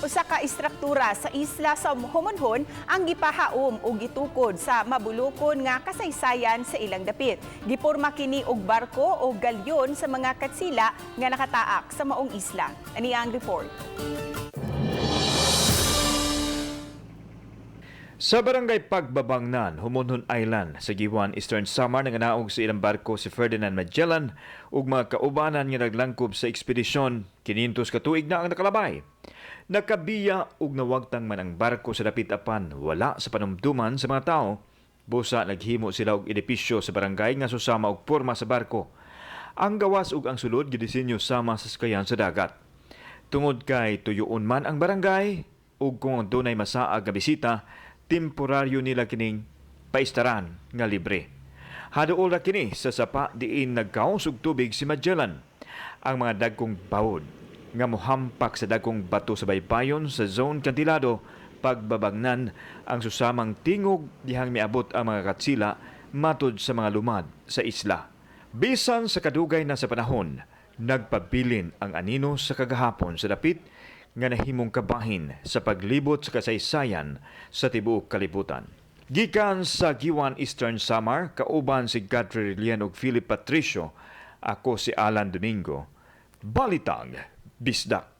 Usa ka istruktura sa isla sa Homonhon ang gipahaom ug gitukod sa mabulukon nga kasaysayan sa ilang dapit. Giporma kini og barko o galyon sa mga katsila nga nakataak sa maong isla. Ani ang report. Sa barangay Pagbabangnan, Homonhon Island, sa Guiuan, Eastern Samar, nanganaog sa ilang barko si Ferdinand Magellan ug mga kaubanan nga naglangkob sa ekspedisyon, 500 ka tuig na ang nakalabay. Nakabiya ug nawagtang man ang barko sa dapit apan wala sa panumduman sa mga tao. Busa naghimo sila og edipisyo sa barangay nga susama og porma sa barko. Ang gawas ug ang sulod gidisenyo sama sa sakayan sa dagat. Tungod kay tuyuon man ang barangay ug kung dunay masaag nga bisita, temporaryo nila kining paistaran nga libre. Haduol ra kini sa sapa diin nagkaos og tubig si Magellan. Ang mga dagkong bawod nga mohampak sa dagkong bato sa baybayon sa zone kantilado Pagbabangnan ang susamang tingog dihang miabot ang mga katsila matud sa mga lumad sa isla. Bisan sa kadugay na sa panahon, nagpabilin ang anino sa kagahapon sa dapit nga nahimong kabahin sa paglibot sa kasaysayan sa tibuok kalibutan. Gikan sa Guiuan, Eastern Samar, kauban si Godfrey Rilian ug Philip Patricio, ako si Alan Domingo. Balitang Bisdak.